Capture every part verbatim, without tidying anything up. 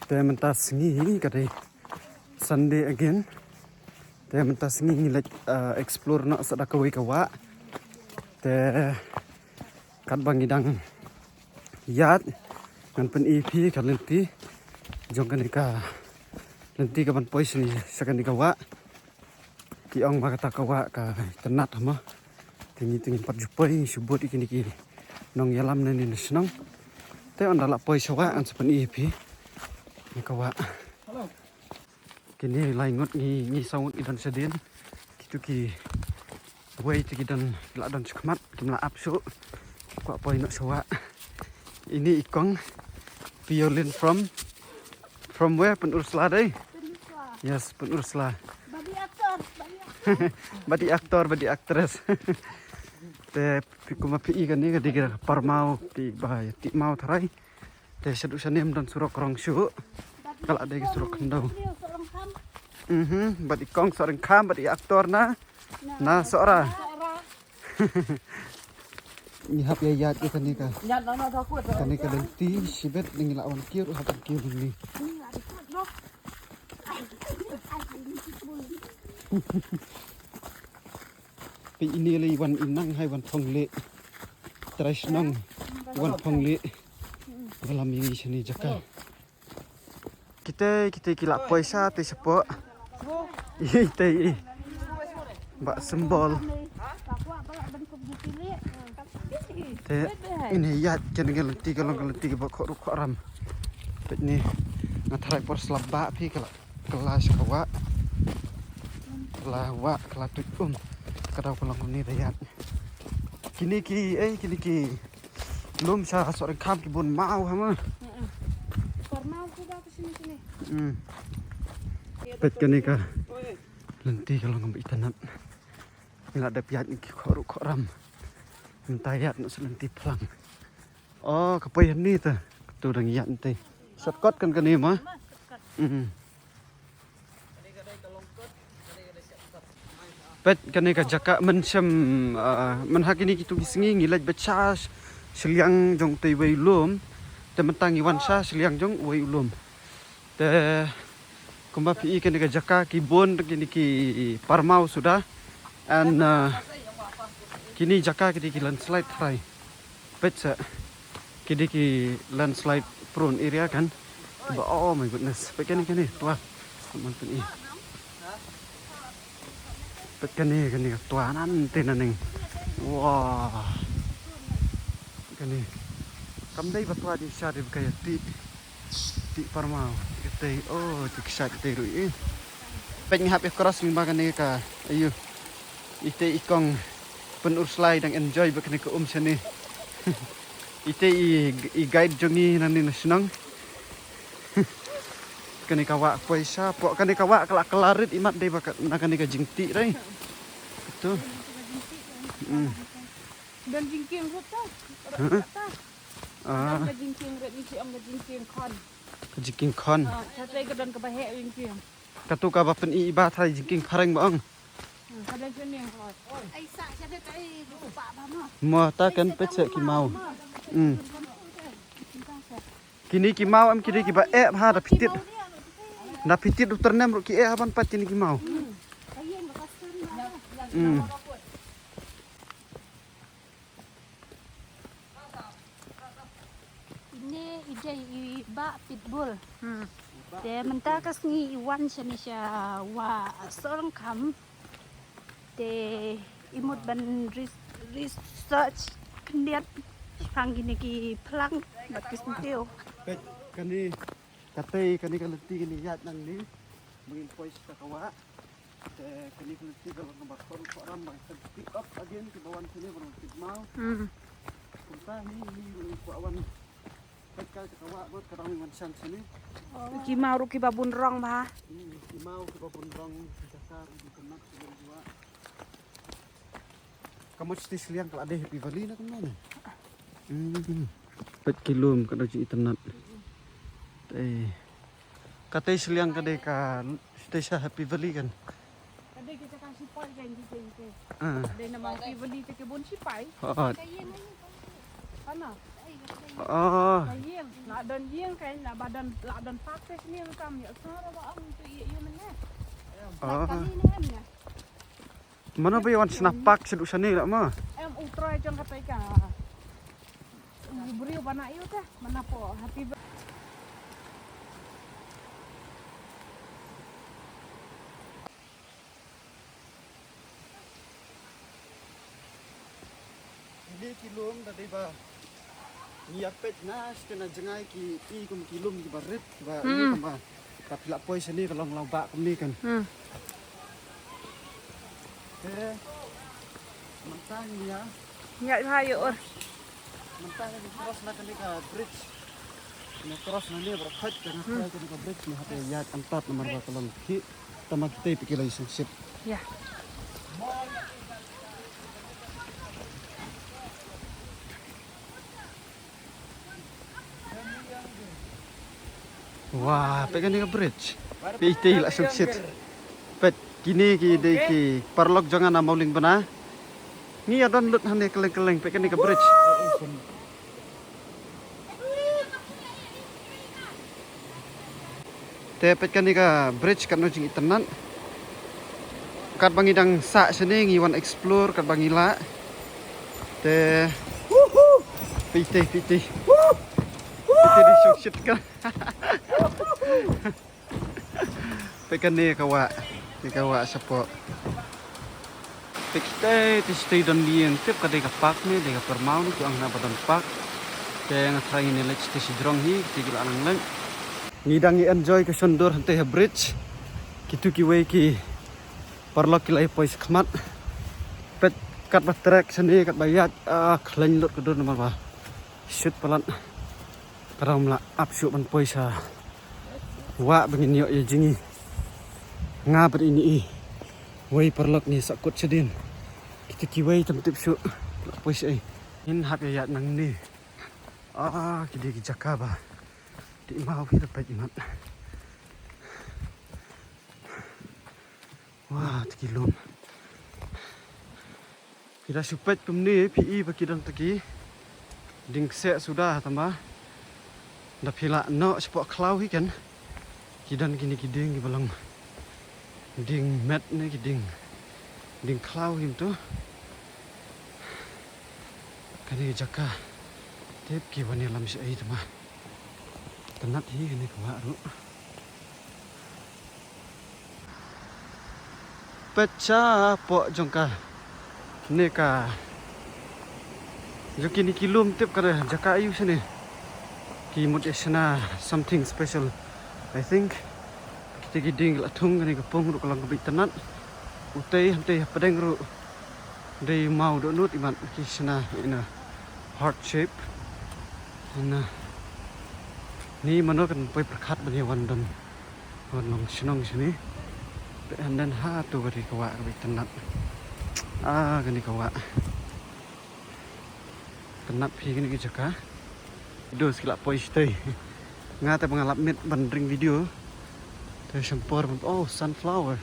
Te mynta sngi ka dei Sunday again. Te mynta sngi ngi leit, uh, explore noh sa da kawei ka wah. Te katba ngi dang ïaid ngan pyni phi ka lynti jong kane ka lynti kaban poi shane sha kane ka wah. Ki ong ba kata ka wah ka itynnad hama. Te ngi te ngim pat ju poi, ngi shu bud ïa kine ki nongïalam nangne na shnong. Te ynda la poi sha wah ngan sa pyni phi ïa ka wah. Kine lai ngut ngi, ngi saw ngut ngi don shadien. Kitu kiwei te ki don, la don shakhmat, kim lah ap shuh. Kwah poi noh sha wah. Ine i kong Piolin from, from where? Pynursla dei? Pynursla. Yes, Pynursla. Bad i actor, bad i actor. Bad i actor, bad i actress. Te phi kumba phi i kane ka dei ka parmaw, phi ba ïa tih maw tharai. Te shaduh shane ym don surok rong shuh. Ka la dei ka surok khyndew. Mhm, bad i kong Sohryngkham, bad i actor na, na Sohra. Ngi hap ïa ïaid ïa kane ka, kane ka lynti shibit, ngi la wan kiew, hap wan kiew ngi. Peit ine lei wan i nang hai wan phong leh. Trai shnong wan phong leh. Ba lam ïa ngi shane jaka. Kitei, kitei ki la poi sha tei shapoh. Itei i. Ba symbol. Te ine ïaid kane ka lynti ka long ka lynti kaba khot ruh khot ram. Peit ne nga tharai por slap ba phi ka la, ka la sha ka wah. Ka la wah, ka la tuid um. Ka daw ka long kumne da ïaid. Kine ki, eh, kine ki lum sha Sohryngkham ki bun maw hama. Heeh. Por maw ki ba ka shini shini. Hmm. Peit kane ka lynti ka long ba itynnad. Ngi la dep ïaid ngi ki khot ruh khot ram. Mynta ïaid noh sha lynti phlang. Oh, ka poi hangne te. Katu dang ïaid te. Shortcut kan kane ma. Hmm. Peit kane ka jaka mynshem, ah, mynha kine kitu ki sngi ngi leit beit sha shiliang jong utei uwei u lum. Te mynta ngi wan sha shiliang jong uwei u lum. Te kumba phi i kane ka jaka ki bun kine ki parmaw suda. And, ah, kine jaka kine ki landslide tharai. Peit sa. Ki dei ki landslide prone area kan. Ba, oh my goodness. Peit kane kane twa. Saman pyn i. Peit kane kane ka twa nan te naneng. Wah. Kane. Kam dei ba twa di sha dei ba ka ïa tih. Tih parmaw. Katei, oh, tih kshaid katei ruh i. Peit ngi hap ïa cross ngi ba kane ka. Ayu. Itei i kong Pynursla i dang enjoy bad kane ka um shane. Itei i, i guide jong ngi nangne na shnong. Kane ka wah poi shapoh, kane ka wah ka la kylla rit imat dei ba ka, na kane ka jingtih dei. Katu. Hmm. Don jingkieng ruh ta. Huh? Ah. Don ka jingkieng ruh, ngi shi ong ka jingkieng khon. Ka jingkieng khon. Ah, shatei ka don kaba heh jingkieng. Katu kaba pyni i ba tharai jingkieng phareng ba ong. Hmm, ka don jingkieng khon. Mo ta kan peit sha ki maw. Hmm. Kine ki maw em ki dei kiba eh bha da phi tied. Da phi tied u tyrnem ruh ki eh ha ban pat kine ki maw. Hmm. Ine i dei i Bah Pitbull. Hmm. Te mynta ka sngi i wan shane sha Wah Sohryngkham. Te i mut ban res-, research khyndiat shaphang kine ki phlang bad ki syntiew. Peit kane, katei kane ka lynti kane ïaid nangne. Ba ngin poi sha ka wah. Te kane ka lynti ka long kaba khot ruh khot ram ba ka pick up again kiba wan shane ba wan tih maw. Hmm. Kumta hi hi ruh kwah wan. Peit ka ka wah ngut ka dang wan shan shane. Ki maw ruh kiba bun rong ba. Hmm, ki maw kiba bun rong ki jaka ruh ki kynnoh ki bun jua. Ka mut shatei shiliang ka la dei Happy Valley na kumno ne? Hmm. Peit ki lum ka dei ju itynnad. Te katei shiliang ka dei ka shatei sha Happy Valley kan. Ka dei ka jaka shipai kan ki dei te. Ah. Ka dei namar Happy Valley te ki bun shipai. Oh, oh. Ka ïeng ni. Kana? Ah. La ïing, la don ïing kan, la ba don, la don park te shane, kam ïa sngewbha ba ong tu ïa ïa mynne. Ah. Kali ne em ne. Mano ba ïa wan shna park shaduh shane la ma. Em u trai jong kata ka. U briew ba na ïa te, mana po happy birthday. Kine ki lum da dei ba ngi ïa peit na shiteng na jngai ki i kum ki lum kiba rit kiba Hmm. ïa kumba ka phi la poi shane ka long law ba kumne kan. Hmm. Te mynta ngi ïa Ngi ïa ïa ur. Mynta ngi cross na kane ka bridge. Ngi cross na ne bro khait ka na Hmm. kane ka bridge ngi hap ïa ïaid antat namar ba ka long ki tama ki tei phi ki la i sngewsih. Ïa. Wah, peit kane ka bridge. Peit te la sngewsih. Peit kine ki dei ki paralok jong nga na Mawlieng Bna. Ngi ïa don lut hangne kylleng kylleng peit kane ka bridge. Te peit kane ka bridge katno jingitynnat. Katba ngi dang sah shane ngi wan explore katba ngi lah. Te peit te peit te. Peit te dei sngewsih ka. Peit kane ka wah. Te ka wah shapoh. Peit kitei, te shatei don ïing tip ka dei ka park ne, dei ka pyrmaw ne, ki ong hana ba don park. Te nga tharai ngin ïa leit shatei shajrong hi, kitei ki la nang leit. Ngi dang ïa enjoy ka shon dur hangtei ha bridge. Kitu kiwei ki paralok ki la ïa poi shakhmat. Peit katba trek shane, katba ïaid, ah, khlaiñ lut ka dur namar ba shit palat. Ka dang ym lah ap shuh ban poi sha wah ba ngin ïoh ïa jingïa. Nga bad ine i wei paralok ngi sah kut shadien. Kita kiwei tam tip shuh. Lah poi sha ei. Ngin hap ïa ïaid nangne. Ah, ki dei ki jaka ba dei maw hi da peit imat. Wah, te ki lum. Phi da shu peit kumne phi i ba ki don ta ki dieng kseh suda tangba da phi lah noh shapoh khlaw hi kan ki don kine ki dieng kiba long dieng met ne ki dieng, dieng khlaw hi to. Kane ka jaka tip ki wan ïalam shaei tangba. Tynnat hi kane ka wah ruh. Peit shapoh jong kane ka jong kine ki lum tip ka jaka aiu shane. Ki mut ïa shna something special, I think. Kita ki dieng ki la thung kane ka pung ruh ka long kaba itynnat. Utei hangtei hapdeng ruh dei maw dohnud imat ki shna in a heart shape. Hana ni mano kan poi pyrkhat ban ïa wan don, wan long shnong shane. Peit hynnin ha tu ka dei ka wah kaba itynnat. Ah, kane ka wah. Tynnat phi kane ka jaka. Dos ki la poi shatei. Nga te ba nga lap miet ban ring video. Te shim por ban, oh, sunflower.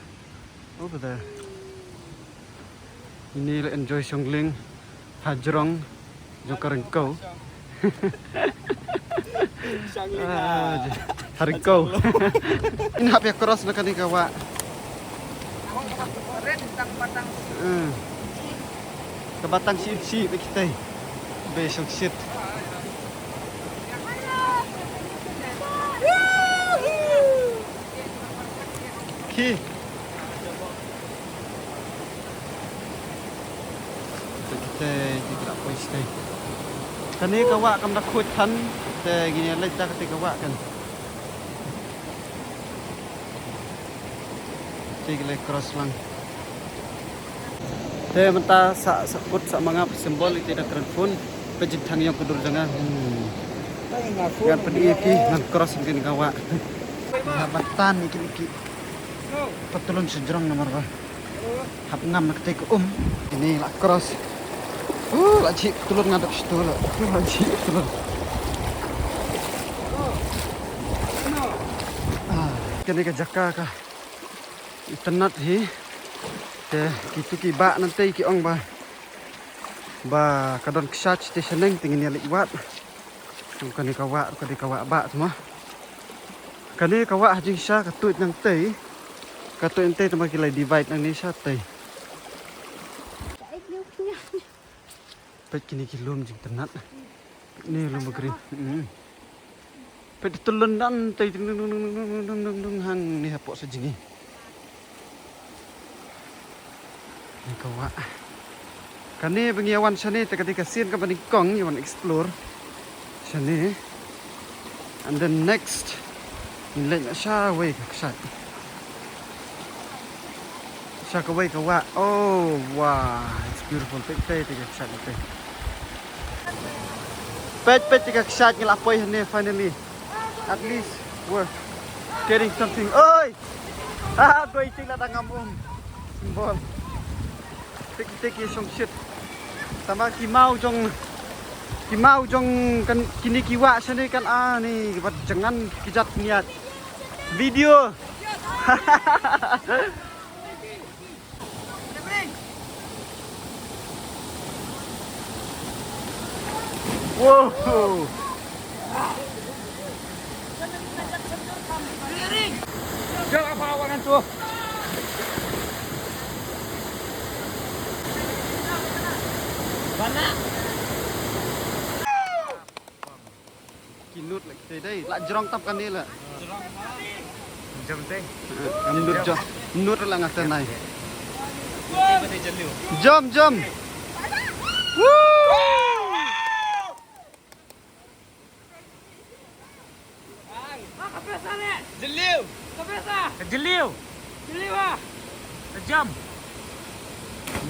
Over there. Ini la enjoy shongling ha jrong jong ka ryngkew. Ah, ha ryngkew. In hap ïa cross na kane ka wah. Hmm. Ka batang shi shi ba kitai. Be shong shit. Ki. Te kita kita poi stai. Kane ka wah kam da khuid than te ngin ïa leit da kate ka wah kan. Te ki leit cross lang. Te mynta sa sa kut sa mangap symbol ite da kren phone. Pe jingthang ïong ka dur jong nga. Hmm. Ngan pynïa ki ngan cross ïa kane ka wah. Nga batan ïa kine ki. Patulun sha jrong namar ba hap ngam na kata ka um. Ini la cross. Uh, la jik patulun ngadap situ la. Uh, la jik patulun. Ah, kane ka jaka ka itynnat hi. Te kitu ki bah nangtei ki ong ba ba ka don kshaid te shaneng te ngin ïa leit wad. Kane ka wah, kane ka wah ba tma. Kane ka wah ha jingshisha ka tuid nangtei. Ka tuid nangtei tma ki la divide nangne shatei. Peit kine ki lum jingtynnat. Ne lum green. Hmm. Peit, te lyndan te ding ding ding hangne hapoh sa jngi. Ni ka wah. Kane ba ngi ïa wan shane te ka dei ka sien kaba nyngkong ïa wan explore shane. And then next ngin leit shawei ka kshaid. Sha kawei ka wah. Oh, wow. It's beautiful. Peit, peit, peit ka kshaid, peit. Peit, peit ka kshaid ngi la poi hangne finally. At least we're getting something. Oi! Ah, doi tik la dang am um. Symbol. Tik tik ki shong shit. Tama ki maw jong, ki maw jong kan kine ki wah shane kan ani ki bat jangan ki jat niat. Video. Wow. Jom apa awak ngantuk? Mana? Ki nud la kita dei, la jrong tam kane la. Jom te. Nud jrong. Nud la ngata nai. Jom, jom. Woo! Jylliew. Jylliew. Jylliew ah. Jom.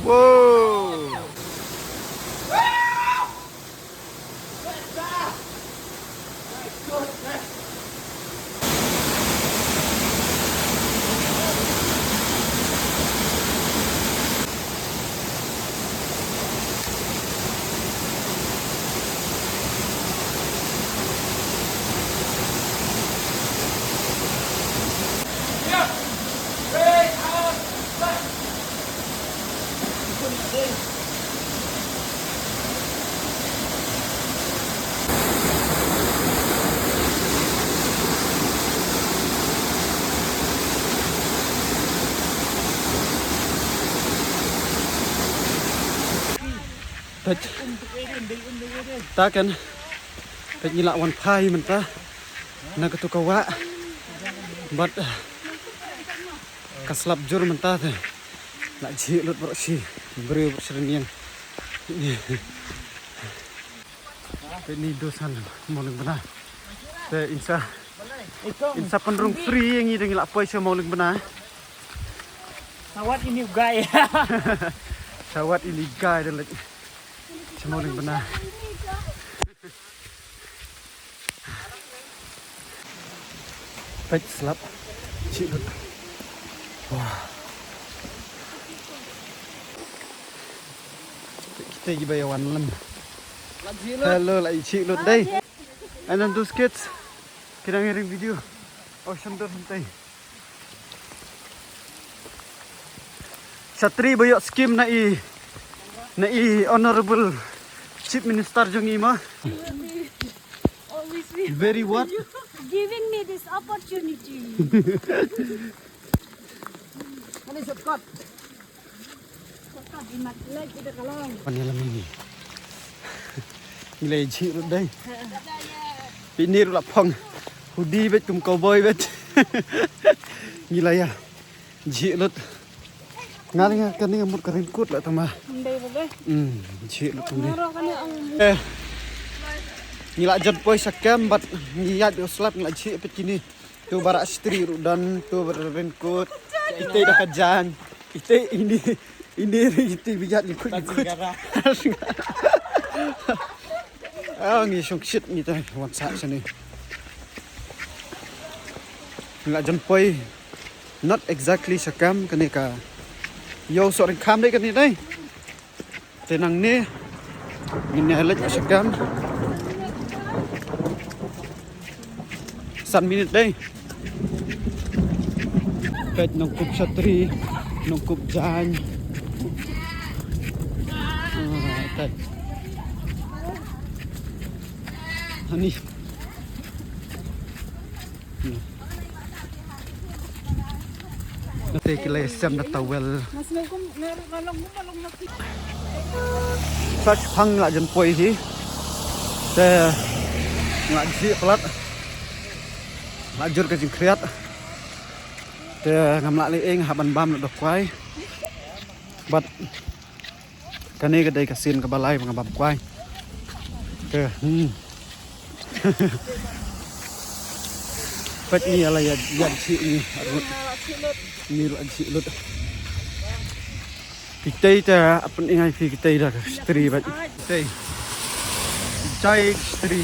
Wow. Peit. Ta kan. Peit ngi la wan phai mynta na katu ka wah. Bad ka slap jur mynta te. La jhieh lut baroh shi briew baroh shi rynïeng. Peit ni dosan Mawlymbna. Te in sa, in sa pynrung free ïa ngi da ngi la poi sha Mawlymbna. Sawat ini guy. Sawat ini guy da leit sha Mawlymbna. Peit slap. Jhieh lut. Wah. Kita kiba ïa wan lem. Hello, la jhieh lut dei. And then those kids. Ki dang ring video. Oh, shandor hyntai. Shatri ba ïoh skim na i, na i Honorable Chief Minister jong i ma. Always we Very what? Giving me this opportunity. Kane shortcut. Shortcut di mat leh kita kalang. Pan ïalam ini. Ngi la jhieh lut dei. Pynir la phong. Hoodie beit kum cowboy beit. Ngi la ïa jhieh lut. Nga la nga kane nga mut ka raincoat la tang ma. Ndei ba dei. Hmm, jhieh lut kumne. Nga ro kane ang. Eh. Ngi la jan poi sha camp bad ngi ïaid u slap ngi la jhieh peit kine. Tu baroh shatri ruh don, tu baroh raincoat. Ite da ka jan. Ite ini, ini ite bigat likut likut. Ah, ngi shong shit ngi te wan sah shane. Ngi la jan poi. Not exactly sha camp kane ka. Ïoh soh ryngkham dei kane dei. Te nangne ngin ïa leit sha camp. San minit dei. Peit nongkup shatri, nongkup jaiñ. Ah, peit. Ani. Te ki la ïasem da towel. Sa shi phang nga la jan poi hi. Te nga la jih palat. Nga la jur ka jingkhriat. Te ngam lah leh ei, nga hap ban bam noh da kwai. Bad kane ka dei ka sien kaba lai ba nga bam kwai. Te hmm. Peit ni, ïa la ïa ïa jih ni. Ni la jih lut. Kitei te apun ingai phi kitei da ka stri bad. Kitei. Jai stri.